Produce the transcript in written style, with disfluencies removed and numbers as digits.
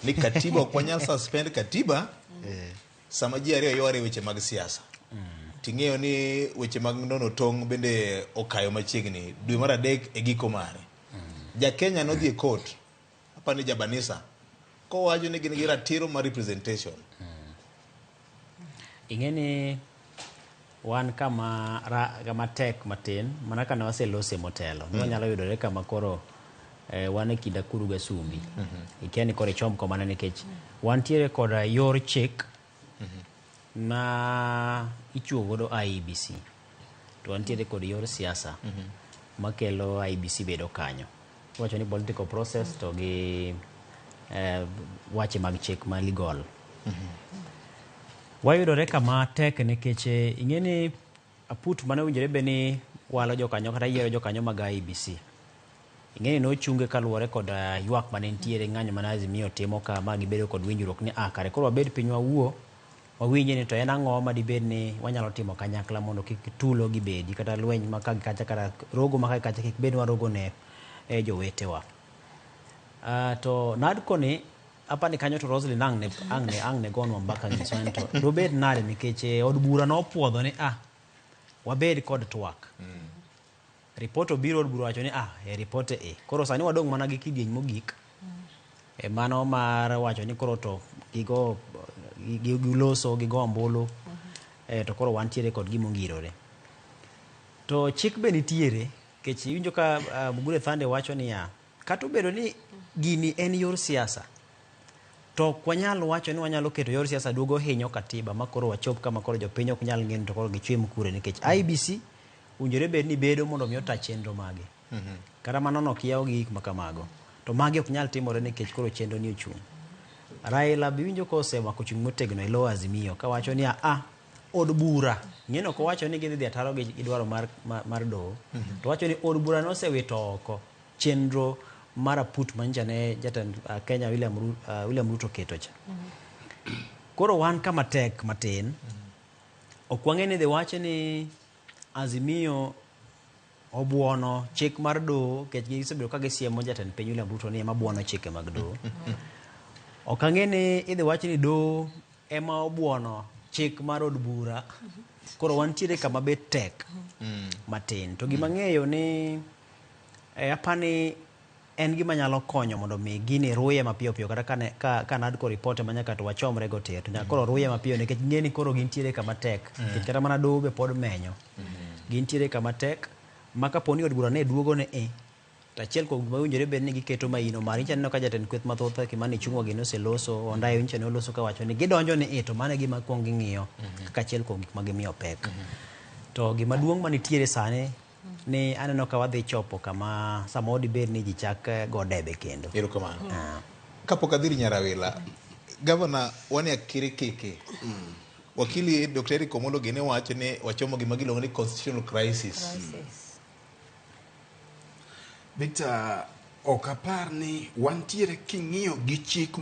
Ni katiba ok wanyal suspend katiba sama ji ariyo yware weche mag siasa. Ting'eyo ni weche mag nono tong' bende okayo machiegni dwe mar adek e giko mare. Ja Kenya nodhi e court, apani ni Jabanisa, kowacho ni gin gi ratiro mar representation. Ing'e ni wan kama, ra, kama tek matin mana kane waselose motelo mm. Wanyalo yudore kama koro wan e kind akuru ga sumbi. Ikia ni koro ichom komane nikech wantiere kod yor chik ma ichuo godo IEBC to wantiere kod yor siasa makelo IEBC bedo kanyo. Iwacho ni political process to gi wache mag chik ma legal. Wayudore kama tek nikech ing'e ni aput mane owinjore bed ni walo jokanyo kata yiero jokanyo mag IEBC. Ing'e ni nochunge kaluwore kod ywak mane nitiere ng'anyo mane Azimio timo ka ma gibedo kod winjruok ni ah kare koro wabed piny wawuo wawinje ni to en ang'o ma dibed ni wanyalo timo kanyakla mondo kik tulo gibedi kata lweny ma ka gi kacha kata rogo ma ka gi kacha kik bed ni warogo ne jowetewa. To NADCO ni apani kanyo to Roslyn ang' ne ang' ne ang' ne gonwa mbaka nyiswa ni to dobed nade nikech od bura nopuodho ni ah wabed kod twak. Report obiro od bura owacho ni ah e report e koro sani wadong' mana gi kidieny mogik e mano mar wacho ni koro to gigo giloso gigo ombulu to koro wantiere kod gima ongirore. To chik be nitiere nikech iwinjo ka Mugure Thande wacho niya kata obedo ni gini en yor siasa to ok wanyal wacho ni wanyalo keto yor siasa duogo hinyo katiba ma koro wachop kama koro jopiny ok nyal ng'eyo ni to koro gichwim kure nikech IEBC owinjore bed ni bedo mondo mi ota chenro mage. Kata mano no kiewo gi gik ma kamago. To magi ok nyal timore nikech koro chenro ni ochung'. Raila be iwinjo ka osemako chung' motegno e lo Azimio kawacho ni a od bura ng'eno ok owacho ni gidhi dhi ataro gi dwaro mar, mar, mar doho to owacho ni od bura nosewito oko chenro mar aput manyicha ne jatend Kenya William, William Ruto keto cha. Koro wan kama tek matin. Ok wang'e ni dhi wach ni Azimio obuono chik mar doho nikech gisebedo ka gisiemo jatend piny William Ruto ni ema buono chike mag doho. Ok ang'e ni idhi wach ni doho ema obuono chik mar od bura. Koro wantiere kama bet tek matin. To gima ang'eyo ni apani en gima nyalo konyo mondo mi gini ruye mapiyo piyo kata kane, ka, ka NADCO report ema nyaka to wachomre go tir to nyaka koro ruye mapiyo nikech ng'e ni koro gintiere kama tek nikech kata mana doho be pod menyo. Gintiere kama tek ma kapo ni od bura ne duogo ne e to achiel kuom gima owinjore bed ni giketo maino mar nyicha aneno ka jatend kweth mathoth Kimani Ichung'wa gini oseloso Wandayi nyicha ne oloso kawacho ni gidonjo ni e to mano e gima kuong ging'iyo kaka achiel kuom gik ma gimiyo pek. To gima duong' manitiere sani ni aneno ka wadhi chopo kama samoro dibed ni ji chak go debe kendo. Erokamano. Kapok adhi ir Nyarawila, gavana wan e akirikiki. Wakili Dr. Eric Omolo gini wacho ni wachomo gima giluongo ni constitutional crisis. Crisis. Victor, ok apar ni wantiere king'iyo gi chik